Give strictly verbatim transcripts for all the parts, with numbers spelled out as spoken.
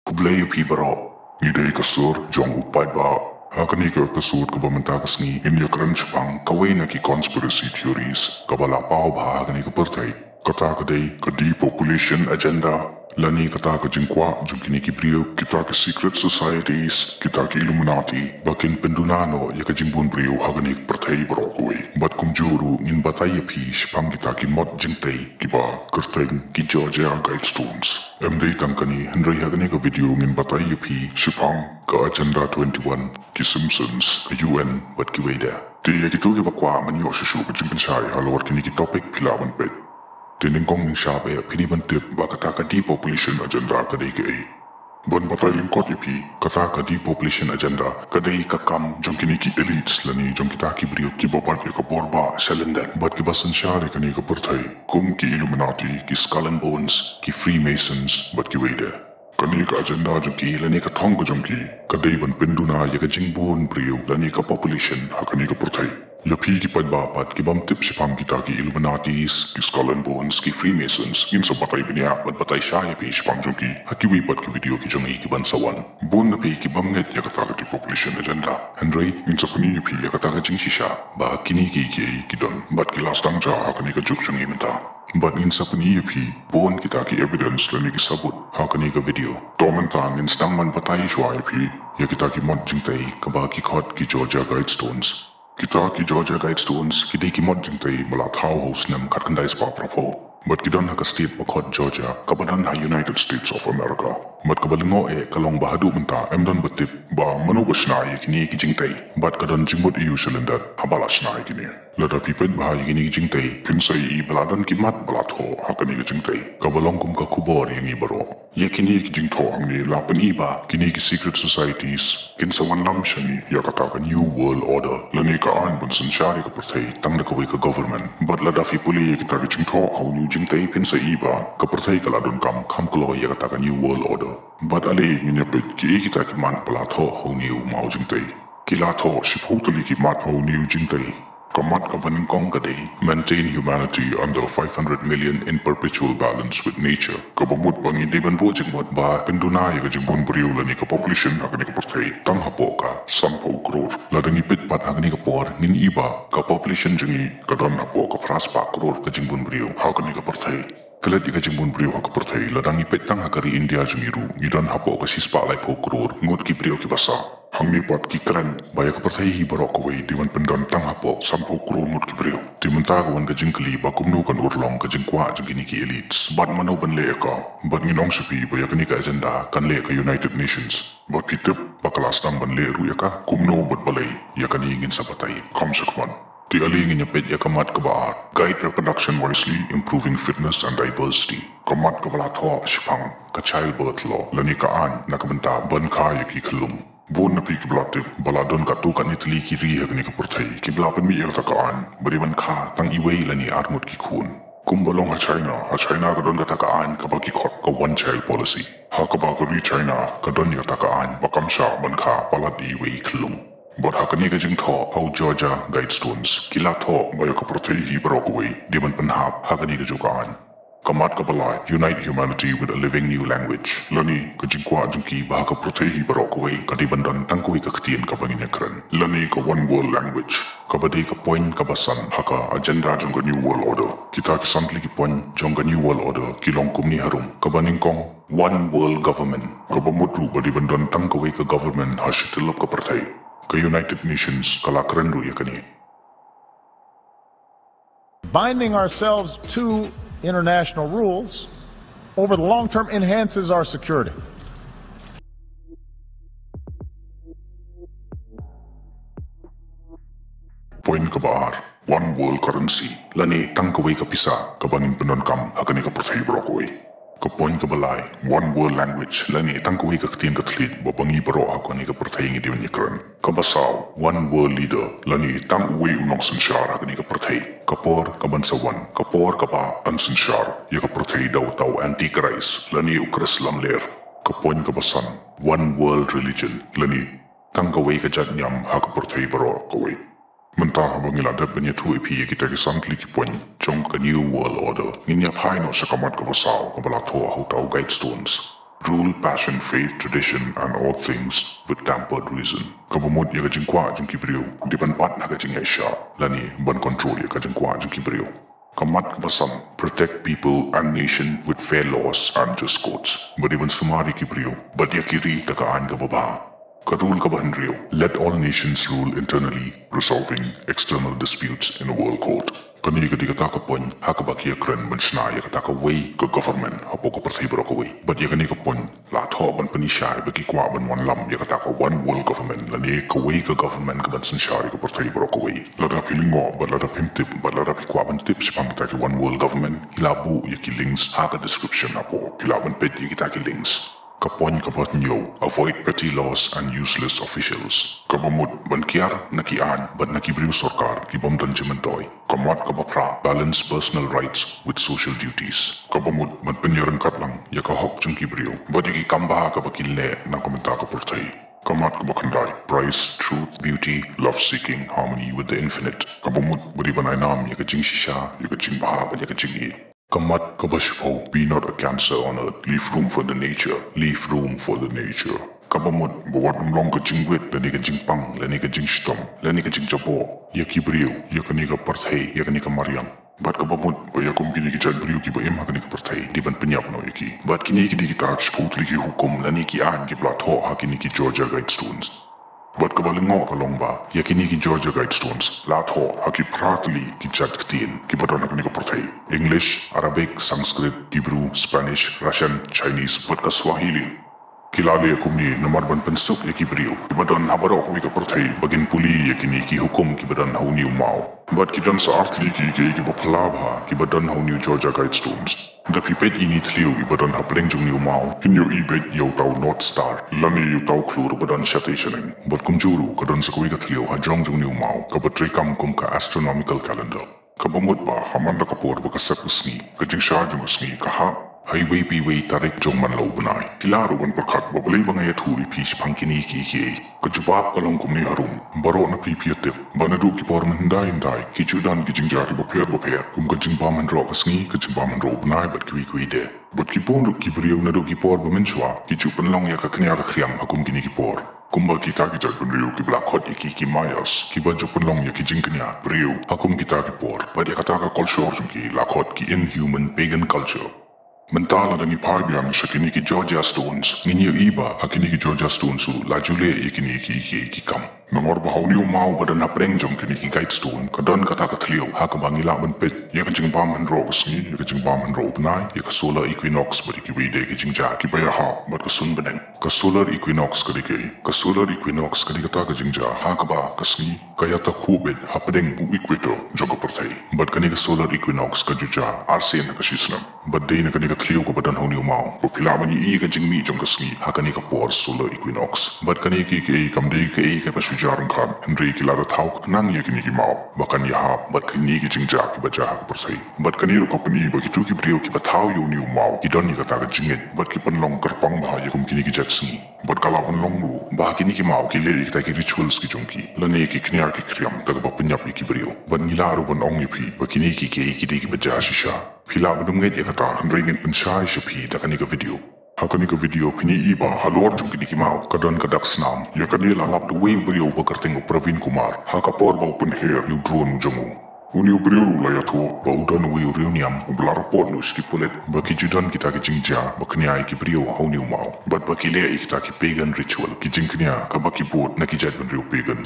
Khublei ïa phi baroh. Ngi dei ka sur jong u paidbah. Ha kane ka episode kaba mynta ka sngi ngin ïakren shaphang kawei na ki conspiracy theories kaba la paw bha ha kane ka pyrthei. Kata ka dei ka depopulation agenda, lane kata ka jingkwah jong kine ki briew, kita ki secret societies, kita ki Illuminati, ba kin pynduna noh ïa ka jingbun briew ha kane ka pyrthei baroh kawei. Bad kumjuh ruh ngin batai ïa phi shaphang kita ki mot jingtei kiba kyrteng ki Georgia Guidestones. Em dei tang kane, hynrei ha kane ka video ngin batai ïa phi shaphang ka Agenda twenty-one, ki Simpsons, ka U N, bad kiwei de. Te ïa kito kiba kwah ban ïoh shuh shuh ka jingpynshai halor kine ki topic, phi lah ban peit. Te nyngkong nyngshap eh, phi dei ban tip ba kata ka depopulation agenda ka dei kaei. Ban batai lyngkot ïa phi, kata ka depopulation agenda ka dei ka kam jong kine ki elites lane jong kita ki briew kiba bat ïa ka bor bah sha lyndet bad kiba synshar ïa kane ka pyrthei, kum ki Illuminati, ki Skull and Bones, ki Freemasons, bad kiwei de. Kane ka agenda jong ki lane ka thong ka jong ki ka dei ban pynduna ïa ka jingbun briew lane ka population ha kane ka pyrthei. Ïa phi ki paidbah pat ki bym tip shaphang kita ki Illuminatis, ki Skull and Bones, ki Freemasons, ngin sa batai bniah bad batai shai ïa phi shaphang jong ki ha kiwei pat ki video ki jong ngi ki ban sa wan. Bun na phi ki bym ngeit ïa kata ka depopulation agenda, hynrei ngin sa pyni ïa phi ïa kata ka jingshisha ba kine ki kiei ki don bad ki la sdang ja ha kane ka juk jong ngi mynta. Bad ngin sa pyni ïa phi bun kita ki evidence lane ki sabut ha kane ka video. To mynta ngin sdang ban batai shuwa ïa phi ïa kita ki mot jingtei kaba ki khot ki Georgia Guidestones. Kita ki Georgia Guidestones ki dei ki mot jingtei ba la thaw ha u snem khatkhyndai spah phra phew. Bad ki don ha ka state ba khot Georgia, kaba don ha United States of America. Bad kaba lyngngoh eh ka long ba haduh mynta em don ba tip ba mano ba shna ïa kine ki jingtei. Bad ka don jingmut aïu sha lyndet haba la shna ïa kine. Lada phi peit bha ïa kine ki jingtei, phin sa ïohi ba la don ki mat ba la thoh ha kane ka jingtei, kaba long kum ka khubor ïa ngi baroh. Ïa kine ki jingthoh hangne la pyni ba kine ki secret societies kin sa wanlam sha ngi ïa kata ka New World Order, lane ka aiñ ban synshar ïa ka pyrthei tang da kawei ka government. Bad lada phi pule ïa kita ki jingthoh ha une u jingtei, phin sa ïohi ba ka pyrthei ka la donkam kham kloi ïa kata ka New World Order. Bad ale ngin ïa peit kiei kita ki mat ba la thoh ha une u maw jingtei. Ki la thoh shiphew tylli ki mat ha une u jingtei. Ka mat kaba nyngkong ka dei, maintain humanity under five hundred million in perpetual balance with nature. Kaba mut ba ngi dei ban buh jingmut ba pynduna ïa ka jingbun briew lane ka population ha kane ka pyrthei tang hapoh ka sanphew klur. Lada ngi peit pat ha kane ka por, ngin ïohi ba ka population jong ngi ka don hapoh ka phra spah klur ka jingbun briew ha kane ka pyrthei. Klet ïa ka jingbun briew ha ka pyrthei, lada ngi peit tang ha ka ri India jong ngi ruh, ngi don hapoh ka shispah laiphew klur ngut ki briew kiba sah. Hangne pat ki kren ba ïa ka pyrthei hi baroh kawei dei ban pyndon tang hapoh sanphew klur ngut ki briew. Te mynta ka wan ka jingkylli ba kumno kan urlong ka jingkwah jong kine ki elites, bad mano ban leh ïa ka. Bad ngin ong sha phi ba ïa kane ka agenda kan leh ka United Nations. Bad phi tip ba ka la sdang ban leh ruh ïa ka, kumno bad balei, ïa kane ngin sa batai kham shakhmat. Te ale ngin ïa peit ïa ka mat kaba ar. Guide reproduction wisely, improving fitness and diversity. Ka mat kaba la thoh shaphang ka childbirth law, lane ka aiñ na ka bynta ban kha ïa ki khyllung. Bun na phi kiba la tip ba la don katto katne tylli ki ri ha kane ka pyrthei kiba la pynmih ïa kata ka aiñ ba dei ban kha tang iwei lane ar ngut ki khun. Kumba long ha China, ha China ka don kata ka aiñ kaba ki khot ka one child policy. Ha kaba ka ri China ka don ïa kata ka aiñ ba kam shah ban kha palat iwei i khyllung. Bad ha kane ka jingthoh ha u Georgia Guidestones, ki la thoh ba ïa ka pyrthei hi baroh kawei dei ban pynhap ha kane ka juh ka aiñ. Ka mat kaba lai, unite humanity with a living new language. Lane ka jingkwah jong ki ba ha ka pyrthei hi baroh kawei ka dei ban don tang kawei ka ktien kaba ngin ïa kren, lane ka one world language. Kaba dei ka point kaba san ha ka agenda jong ka New World Order. Kita ki san tylli ki point jong ka New World Order ki long kumne harum. Kaba nyngkong, one world government. Kaba mut ruh ba dei ban don tang kawei ka government ha shi tyllup ka pyrthei. Ka United Nations ka la kren ruh ïa kane. Binding ourselves to international rules over the long term enhances our security. Point kaba ar, one world currency, lane tang kawei ka pisa kaba ngin pyndonkam ha kane ka pyrthei baroh kawei. Ka point kaba lai, one world language, lane tang kawei ka ktien ka thylliej ba ngi baroh ha kane ka pyrthei ngi dei ban ïa kren. Kaba saw, one world leader, lane tang uwei u nongsynshar ha kane ka pyrthei. Ka por kaban sa wan, ka por kaba yn synshar ïa ka pyrthei da uta u antichrist, lane u khrist lamler. Ka point kaba san, one world religion, lane tang kawei ka jait niam ha ka pyrthei baroh kawei. Mynta haba ngi la dep ban ïathuh ïa phi ïa kita ki san tylli ki point jong ka New World Order, ngin ïa phai noh sha ka mat kaba saw kaba la thoh ha uta u Guidestones. Rule, passion, faith, tradition, and all things with tempered reason. Kaba mut ïa ka jingkwah jong ki briew, dei ban bat ha ka jingïaishah, lane ban control ïa ka jingkwah jong ki briew. Ka mat kaba san, protect people and nation with fair laws and just courts. Ba dei ban sumar ïa ki briew bad ïa ki ri da ka aiñ kaba bha. Ka rule kaba hynriew, let all nations rule internally, resolving external disputes in a world court. Kane ka dei kata ka point ha kaba ki ïakren ban shna ïa kata kawei ka government hapoh ka pyrthei baroh kawei. Bad ïa kane ka point la thoh ban pynshai ba ki kwah ban wanlam ïa kata ka one world government, lane kawei ka government kaban synshar ïa ka pyrthei baroh kawei. Lada phi lyngngoh bad lada phim tip bad lada phi kwah ban tip shaphang kata ki one world government, phi lah buh ïa ki links ha ka description hapoh. Phi lah ban peit ïa kita ki links. Ka point kaba hynñiew, avoid petty laws and useless officials. Kaba mut ban kiar na ki aiñ bad na ki briew sorkar ki bym don jingmyntoi. Ka mat kaba phra, balance personal rights with social duties. Kaba mut ban pynïaryngkat lang ïa ka hok jong ki briew bad ïa ki kam bha kaba kin leh na ka bynta ka pyrthei. Ka mat kaba khyndai, prize truth, beauty, love seeking harmony with the infinite. Kaba mut ba dei ban ai nam ïa ka jingshisha, ïa ka jingbha bad ïa ka jingïeit. Ka mat kaba shiphew, be not a cancer on earth, leave room for the nature, leave room for the nature. Kaba mut ba wat ym long ka jingwit lane ka jingpang lane ka jingshitom lane ka jingjaboh ïa ki briew, ïa kane ka pyrthei, ïa kane ka mariang. Bad kaba mut ba ïa kum kine ki jait briew kiba im ha kane ka pyrthei, dei ban pynïap noh ïa ki. Bad kine ki dei kita ki shiphew tylli ki hukum lane ki aiñ kiba la thoh ha kine ki Georgia Guidestones. Bad kaba lyngngoh ka long ba ïa kine ki Georgia Guidestones la thoh ha ki phra tylli ki jait ktien kiba don ha kane ka pyrthei: English, Arabic, Sanskrit, Hebrew, Spanish, Russian, Chinese bad ka Swahili. Ki la leh kumne namar ban pynsuk ïa ki briew kiba don ha baroh kawei ka pyrthei ba kin pule ïa kine ki hukum kiba don ha une u maw. Bad ki don sa ar tylli ki kiei kiba phylla bha kiba don ha une u Georgia Guidestones. Da phi peit ïa ine i thliew iba don hapdeng jong une u maw, phin ïohi beit ïa uta u North Star lane ïa uta u khlur ba don shatei shaneng. Bad kumjuh ruh ka don sa kawei ka thliew hajrong jong une u maw kaba treikam kum ka astronomical calendar. Kaba mut ba ha man la ka por ba ka sep ka sngi, ka jingshai jong ka sngi ka hap ha iwei pa iwei tarik jong man la u bnai. Phi lah ruh ban pyrkhat ba balei ba nga ïathuh ïa phi shaphang kine kiei kiei. Ka jubab ka long kumne harum. Baroh na phi phi ïatip ba naduh ki por mynhyndai hyndai ki ju don ki jingjia kiba pher bapher, kum ka jingbam hynroh ka sngi, ka jingbam hynroh u bnai bad kiwei kiwei de. Bad ki bun ruh ki briew naduh ki por ba mynshuwa ki ju pynlong ïa ka kñia ka khriam ha kum kine ki por. Kumba kita ki jait bynriew kiba la khot ïa ki ki Mayas, kiba ju pynlong ïa ki jingkñia briew ha kum kita ki por. Bad ïa kata ka kolshor jong ki la khot ki inhuman pagan culture. Mynta lada ngi phai biang sha kine ki Georgia Stones, ngin ïohi ba ha kine ki Georgia Stones ruh la ju leh ïa kine ki, ki, ki kam. Namar ba ha une u maw ba don hapdeng jong kine ki Guidestone ka don kata ka thliew ha kaba ngi lah ban peit ïa ka jingbam hynroh ka sngi, ïa ka jingbam hynroh u bnai, ïa ka solar equinox bad ïa kiwei de ki jingjia kiba ïahap bad ka sun bneng. Ka solar equinox ka dei kaei? Ka solar equinox ka dei kata ka jingjia ha kaba ka sngi ka ïatakhuh beit hapdeng u equator jong ka pyrthei. Bad kane ka solar equinox ka ju jia arsien ha ka shi snem. Bad dei na kane ka thliew kaba don ha une u maw ba phi lah ban ïohi ïa ka jingmih jong ka sngi ha kane ka por solar equinox. Bad kane ka, ka, kam dei kaei kaba shu jia ryngkat, hynrei ki la da thaw khnang ïa kine ki maw ba kan ïahap bad kine ki jingjia kiba jia ha ka pyrthei. Bad kane ruh ka pyni ba kito ki briew kiba thaw ïa une u maw ki don ïa kata ka jingngeit bad ki pynlong kyrpang bha ïa kum kine ki jait sngi. Bad ka lah ban long ruh ba ha kine ki maw ki leh ïa kita ki rituals ki jong ki lane ki kñia ki khriam da kaba pynïap ïa ki briew. Bad ngi lah ruh ban ong ïa phi ba kine ki, ki, ki dei kiba jia shisha. Phi lah ban ym ngeit ïa kata, hynrei ngin pynshai sha phi da kane ka video. Ha kane ka video phin ïohi ba halor jong kine ki maw ka don ka dak snam. Ïa kane la lap da uwei u briew ba kyrteng u Praveen Kumar ha ka por ba u pynher ïa u drone u jong u. Une u briew ruh la ïathuh ba u don uwei u riewniam uba la report noh sha ki pulit ba ki ju don kita ki jingjia ba kñia ïa ki briew ha une u maw bad ba ki leh ïa kita ki pagan ritual, ki jingkñia kaba ki bud na ki jaitbynriew pagan.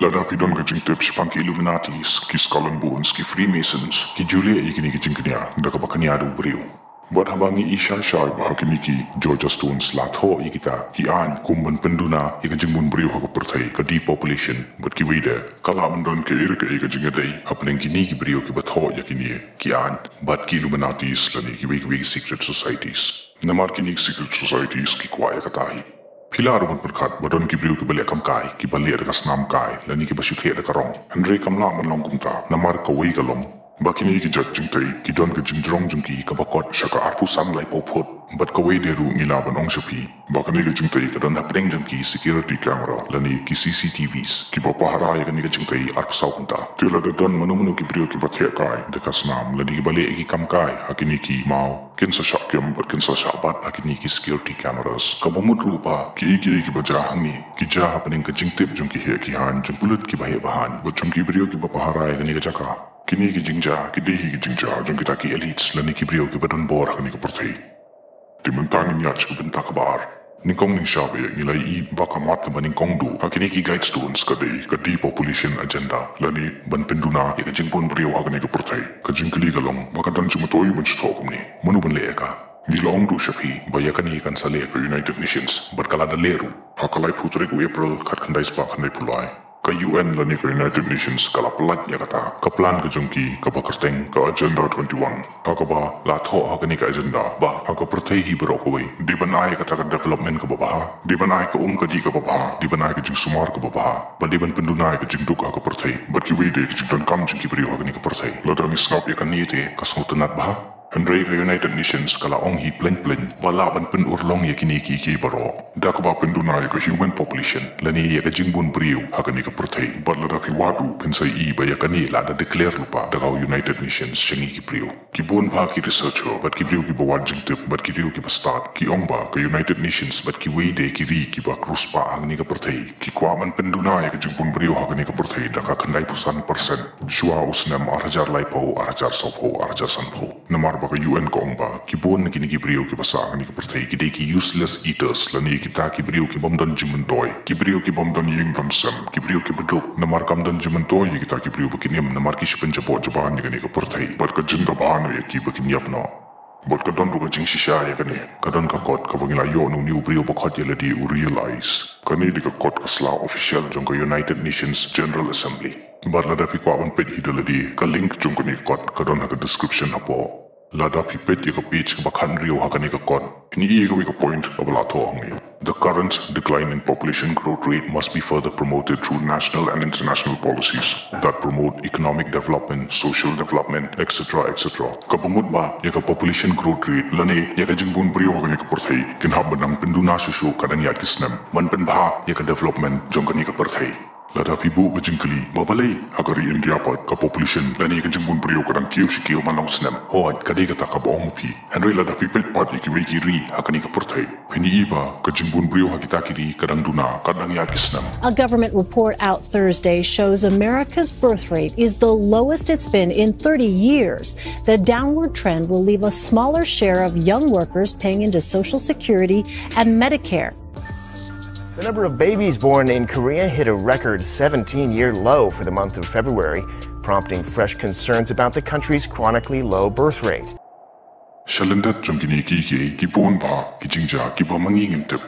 Lada phi don ka jingtip shaphang ki Illuminatis, ki Skull and Bones, ki Freemasons, ki ju leh ïa kine ki jingkñia da kaba kñia da u briew. Bad haba ngi ïohi shai shai ba ha kine ki Georgia Stones la thoh ïa kita ki aiñ kum ban pynduna ïa ka jingbun briew ha ka pyrthei, ka depopulation bad kiwei de, ka lah ban don kaei re kaei ka jingïadei hapdeng kine ki briew kiba thoh ïa kine ki aiñ bad ki Illuminatis lane kiwei kiwei ki secret societies. Namar kine ki secret societies ki kwah ïa kata hi. Phi lah ruh ban pyrkhat ba don ki briew kiba leh kam kai, kiba leh da ka snam kai lane kiba shu thiah da ka rong. Hynrei kam lah ban long kumta, namar kawei ka long Ba kine ki jait jingtei ki don ka jingjrong jong ki kaba kot sha ka arphew san laiphew phut. Bad kawei de ruh ngi lah ban ong sha phi ba kane ka jingtei ka don hapdeng jong ki security camera lane ki C C T Vs kiba pahara ïa kane ka jingtei arphew saw kynta. Te lada don mano mano ki briew kiba theh kai da ka snam lane kiba leh ki kam kai ha kine ki maw, kin sa shah kem bad kin sa shah bat ha kine ki security cameras. Kaba mut ruh ba kiei kiei kiba jia hangne ki jia hapdeng ka jingtip jong ki heh ki haiñ, jong pulit kiba heh ba haiñ bad jong ki briew kiba pahara ïa kane ka jaka. Kine ki jingjia ki dei hi ki jingjia jong kita ki elites lane ki briew kiba don bor ha kane ka pyrthei. Te mynta ngin ïaid sha ka bynta kaba ar. Nyngkong nyngshap eh ngi la ïohi ba ka mat kaba nyngkong duh ha kine ki Guidestones ka dei ka depopulation agenda lane ban pynduna ïa ka jingbun briew ha kane ka pyrthei. Ka jingkylli ka long ba ka don jingmyntoi ban shu thoh kumne, mano ban leh ïa ka? Ngi la ong ruh sha phi ba ïa kane kan sa leh ka United Nations bad ka la da leh ruh. Ha ka laiphew tarik u April khatkhyndai spah khyndaiphew lai, ka U N lane ka United Nations ka la pyllait ïa kata ka plan ka jong ki kaba kyrteng ka Agenda twenty-one. Ha kaba la thoh ha kane ka agenda ba ha ka pyrthei hi baroh kawei dei ban ai kata ka development kaba bha, dei ban ai ka um ka dih kaba bha, dei ban ai ka jingsumar kaba bha, bad dei ban pynduna ïa ka jingduk ha ka pyrthei bad kiwei de ki jingdonkam jong ki briew ha kane ka pyrthei. Lada ngi sngap ïa kane te ka sngewtynnat bha. Hynrei ka United Nations ka la ong hi pleng pleng ba lah ban pynurlong ïa kine kiei kiei baroh da kaba pynduna ïa ka human population lane ïa ka jingbun briew ha kane ka pyrthei. Bad lada phi wad ruh phin sa ïohi ba ïa kane la da declare lypa da ka United Nations sha ngi ki briew. Ki bun bha ki researcher bad ki briew kiba wad jingtip bad ki briew kiba stad ki ong ba ka United Nations bad kiwei de ki ri kiba riewspah ha kane ka pyrthei ki kwah ban pynduna ïa ka jingbun briew ha kane ka pyrthei da ka khyndaiphew san percent shuwa u snem ar hajar laiphew, ar hajar sawphew, ar hajar sanphew. Namar ba ka U N ka ong ba ki bun na kine ki briew kiba sah ha kane ka pyrthei ki dei ki useless eaters lane kita ki briew ki bym don jingmyntoi, ki briew ki bym don ïing don sem, ki briew kiba duk. Namar kam don jingmyntoi ïa kita ki briew ba kin im, namar ki shu pynjaboh jaban ïa kane ka pyrthei bad ka jingdawa noh ïa ki ba kin ïap noh. Bad ka don ruh ka jingshisha ïa kane. Ka don ka kot kaba ngi la ïoh na une u briew ba khot ïa lade u Realize. Kane dei ka kot ka sla official jong ka United Nations General Assembly. Bad lada phi kwah ban peit hi da lade, ka link jong kane ka kot ka don ha ka description hapoh. Lada phi peit ïa ka page kaba khathynriew ha kane ka kot, phin ïohi ïa kawei ka point kaba la thoh hangne. The current decline in population growth rate must be further promoted through national and international policies that promote economic development, social development, et cetera, et cetera. Kaba mut ba ïa ka population growth rate lane ïa ka jingbun briew ha kane ka pyrthei kin hap ban nang pynduna shuh shuh ka dang ïaid ki snem ban pynbha ïa ka development jong kane ka pyrthei. Lada phi buh ka jingkylli ba balei ha ka ri India pat ka population lane ka jingbun briew ka dang kiew shi kiew man la u snem, hooid ka dei kata kaba ong ma phi. Hynrei lada phi peit pat ïa kiwei ki ri ha kane ka pyrthei, phin ïohi ba ka jingbun briew ha kita ki ri ka dang duna, ka dang ïaid ki snem. A government report out Thursday shows America's birth rate is the lowest it's been in thirty years. The downward trend will leave a smaller share of young workers paying into Social Security and Medicare. The number of babies born in Korea hit a record seventeen year low for the month of February, prompting fresh concerns about the country's chronically low birth rate. Sha lyndet jong kine kiei kiei ki bun bha ki jingjia kiba ma ngi ngim tip.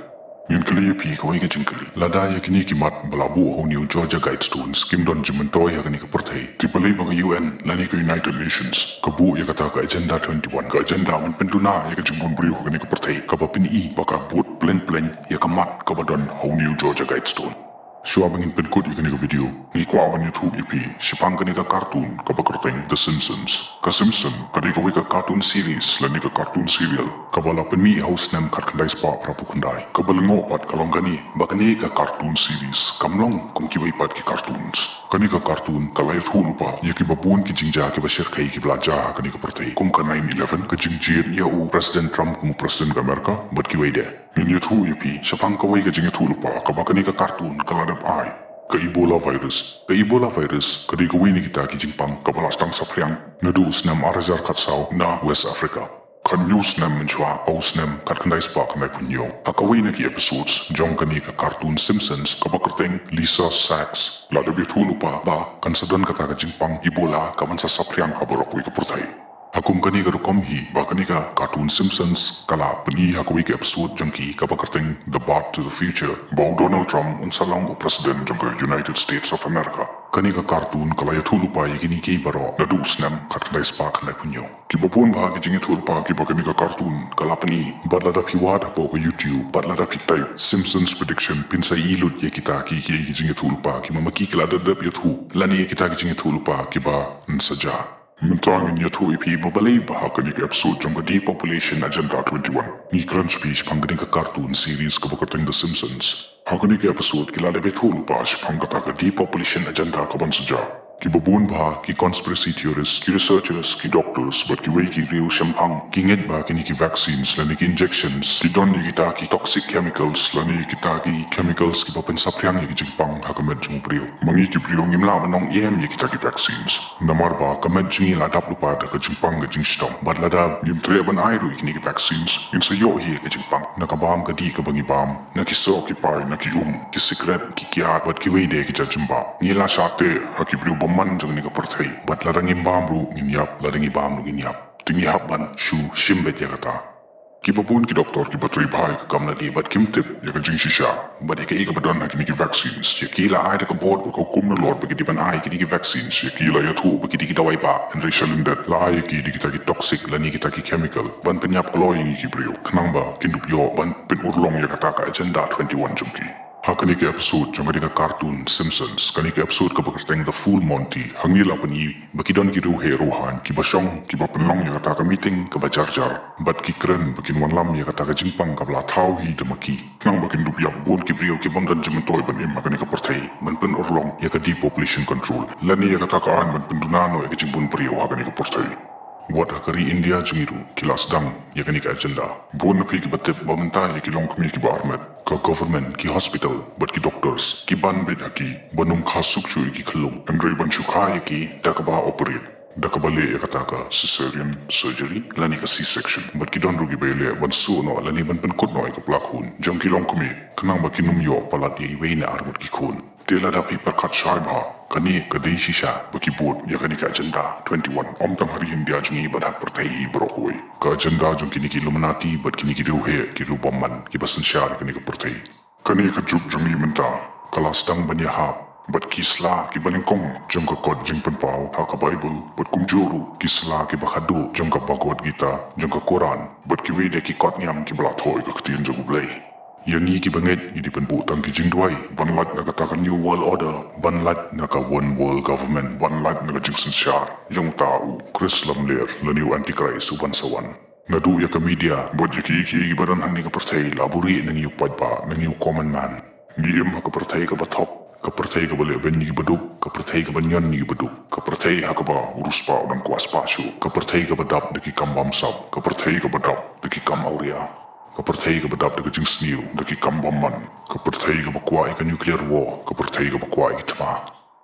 Ngin kylli ïa phi kawei ka jingkylli. Lada ïa kine ki mat ba la buh ha une u Georgia Guidestones kim don jingmyntoi ha kane ka pyrthei, te balei ba ka U N lane ka United Nations ka buh ïa kata ka Agenda twenty-one, ka agenda ban pynduna ïa ka jingbun briew ha kane ka pyrthei, kaba phin ïohi ba ka bud pleng pleng ïa ka mat kaba don ha une u Georgia Guidestone? Shuwa ba ngin pynkut ïa kane ka video, ngi kwah ban ïathuh ïa phi shaphang kane ka cartoon kaba kyrteng The Simpsons. Ka Simpson ka dei kawei ka cartoon series lane ka cartoon serial kaba la pynmih ha u snem khatkhyndai spah phraphew khyndai. Kaba lyngngoh pat ka long kane, ba kane ka cartoon series kam long kum kiwei pat ki cartoons. Kane ka cartoon ka la ïathuh lypa ïa kiba bun ki jingjia kiba shyrkhei kiba la jia ha kane ka pyrthei, kum ka nine eleven, ka jingjied ïa u President Trump kum u President ka America bad kiwei de. Ngin ïathuh ïa phi shaphang kawei ka jingïathuhlypa kaba kane ka cartoon ka la dep ai. Ka Ebola virus. Ka Ebola virus ka dei kawei na kita ki jingpang kaba la sdang saphriang naduh u snem ar hajar khatsaw na West Africa. Khathynñiew snem mynshuwa, ha u snem khatkhyndai spah khyndaiphew hynñiew, ha kawei na ki episodes jong kane ka cartoon Simpsons kaba kyrteng Lisa Sacks, la dep ïathuh lypa ba kan sa don kata ka jingpang Ebola kaban sa saphriang ha baroh kawei ka pyrthei. Ha kum kane ka rukom hi ba kane ka cartoon Simpsons ka la pyni ha kawei ka episode jong ki kaba kyrteng The Path to the Future, ba u Donald Trump un sa long u president jong ka United States of America. Kane ka cartoon ka la ïathuh lypa ïa kine kiei baroh naduh u snem khatkhyndai spah khyndaiphew hynñiew. Kiba bun bha ki jingïathuh lypa kiba kane ka cartoon ka la pyni, bad lada phi wad hapoh ka YouTube bad lada phi type Simpsons prediction, phin sa ïohi lut ïa kita kiei kiei ki jingïathuh lypa kiba ma ki ki la dep dep ïathuh lane kita ki jingïathuh lypa kiban sa jia. Mynta ngin ïathuh ïa phi ba balei ba ha kane ka episode jong ka Depopulation Agenda twenty-one ngi kren sha phi shaphang kane ka cartoon series kaba kyrteng The Simpsons. Ha kane ka episode ki la dep ïathuh lypa shaphang kata ka Depopulation Agenda kaban sa jia. Kiba bun bha ki conspiracy theorists, ki researchers, ki doctors bad kiwei ki riew shemphang ki ngeit ba kine ki vaccines lane ki injections ki don ïa kita ki toxic chemicals lane kita ki chemicals kiba pynsaphriang ïa ki jingpang ha ka met jong u briew. Ma ngi ki briew ngim lah ban ong em ïa kita ki vaccines, namar ba ka met jong ngi la dap lypa da ka jingpang ka jingshitom. Bad lada ngim treh ban ai ruh ïa kine ki vaccines, ngin sa ïoh hi ïa ka jingpang na ka bam ka dih kaba ngi bam, na ki soh ki pai, na ki um, ki sikret, ki kiad bad kiwei de ki jait jingbam. Ngi la shah teh ha ki briew bymman jong kane ka pyrthei. Bad lada ngim bam ruh ngin ïap, lada ngi bam ruh ngin ïap. Te ngi hap ban shu shim beit ïa kata. Kiba bun ki doktor kiba trei bha ïa ka kam lade bad kim tip ïa ka jingshisha bad ïa kaei kaba don ha kine ki vaccines. Ïa ki la ai da ka bor bad ka hukum nalor ba ki dei ban ai kine ki vaccines. Ïa ki la ïathuh ba kine ki dawai bah, hynrei sha lyndet la ai ïa ki da kita ki toxic lane kita ki chemical ban pynïap kloi ïa ngi ki briew, khnang ba kin dup ïoh ban pynurlong ïa kata ka Agenda twenty-one jong ki. Ha kane ka episode jong kane ka cartoon Simpsons, kane ka episode kaba kyrteng The Full Monty, ha ngi la pyni ba ki don ki riewheh riewhaiñ kiba shong kiba pynlong ïa kata ka meeting kaba jar jar bad ki kren ba kin wanlam ïa kata ka jingpang kaba la thaw hi da ma ki, khnang ba kin dup ïap bun ki briew ki bym don jingmyntoi ban im ha kane ka pyrthei ban pynurlong ïa ka depopulation control lane ïa kata ka aiñ ban pynduna noh ïa ka jingbun briew ha kane ka pyrthei. Wat ha ka ri India jong ngi ruh ki la sdang ïa kane ka agenda. Bun na phi kiba tip ba mynta ïa ki longkmie kiba armet, ka government, ki hospital bad ki doctors ki ban beit ha ki ban ym kha suk shuh ïa ki khyllung, hynrei ban shu kha ïa ki da kaba operate, da kaba leh ïa kata ka cesarean surgery lane ka C-section. Bad ki don ruh kiba ïaleh ban suh noh lane ban pynkut noh ïa ka pla khun jong ki longkmie, khnang ba kin ym ïoh palat ïa iwei na arngut ki khun. Te lada phi pyrkhat shai bha, kane ka dei shisha ba ki bud ïa kane ka Agenda twenty-one, ym tang ha ri India jong ngi bad ha ka pyrthei hi baroh kawei. Ka agenda jong kine ki Illuminati bad kine ki riewheh, ki riewbymman kiba synshar ïa kane ka pyrthei. Kane ka juk jong ngi mynta ka la sdang ban ïahap bad ki sla kiba nyngkong jong ka kot jingpynpaw ha ka Baibl bad kumjuh ruh ki sla kiba khatduh jong ka Bhagavad Gita, jong ka Koran bad kiwei de ki kot niam kiba la thoh ïa ka ktien jong U Blei. Ïa ngi kiba ngeit ngi dei ban buh tang ki jingduwai ban lait na kata ka New World Order, ban lait na ka One World Government, ban lait na ka jingsynshar jong uta u Khrist lamler lane u Antichrist uban sa wan. Naduh ïa ka media bad ïa kiei kiei kiba don ha kane ka pyrthei la buhrieh na ngi u paidbah, na ngi u common man. Ngi im ha ka pyrthei kaba thok, ka pyrthei kaba lehbeiñ ïa kiba duk, ka pyrthei kaba ñion ïa kiba duk, ka pyrthei ha kaba u riewspah u dang kwah spah shuh, ka pyrthei kaba dap da ki kam bamsap, ka pyrthei kaba dap da ki kam awria, ka pyrthei kaba dap da ka jingsniew, da ki kam bymman, ka pyrthei kaba kwah ïa ka nuclear war, ka pyrthei kaba kwah ïa ki thma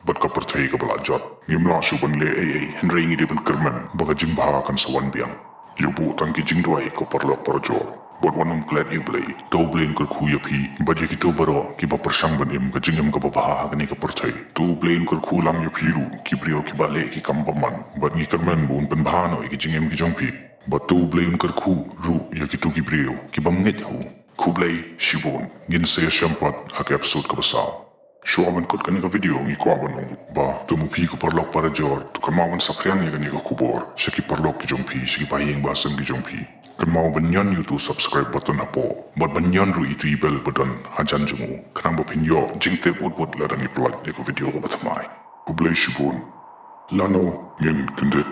bad ka pyrthei kaba la jot. Ngim lah shuh ban leh ei ei, hynrei ngi dei ban kyrmen ba ka jingbha kan sa wan biang. Ïa buh tang ki jingduwai ko paralok parajor bad wat nym klet ïa U Blei. To U Blei un kyrkhu ïa phi bad ïa kito baroh kiba pyrshang ban im ka jingim kaba bha ha kane ka pyrthei. To U Blei un kyrkhu lang ïa phi ruh ki briew kiba leh ki kam bymman, bad ngi kyrmen ba un pynbha noh ïa ki jingim ki jong phi. Bad to U Blei un kyrkhu ruh ïa kito ki briew ki bym ngeit ha u. Khublei shibun, ngin sa ïashem pat ha ka episode kaba saw. Shuwa ban kut kane ka video ngi kwah ban ong ba, to ma phi ko paralok parajor, to kynmaw ban saphriang ïa kane ka khubor sha ki paralok ki jong phi, sha ki bahaïing bahasem ki jong phi. Kynmaw ban ñion ïa uto u subscribe button hapoh bad ban ñion ruh ïa uto i bell button hajan jong u, khnang ba phin ïoh jingtip wut wut lada ngi pynlait ïa ka video kaba thymmai. Khublei shibun. Lano ngin kyndit.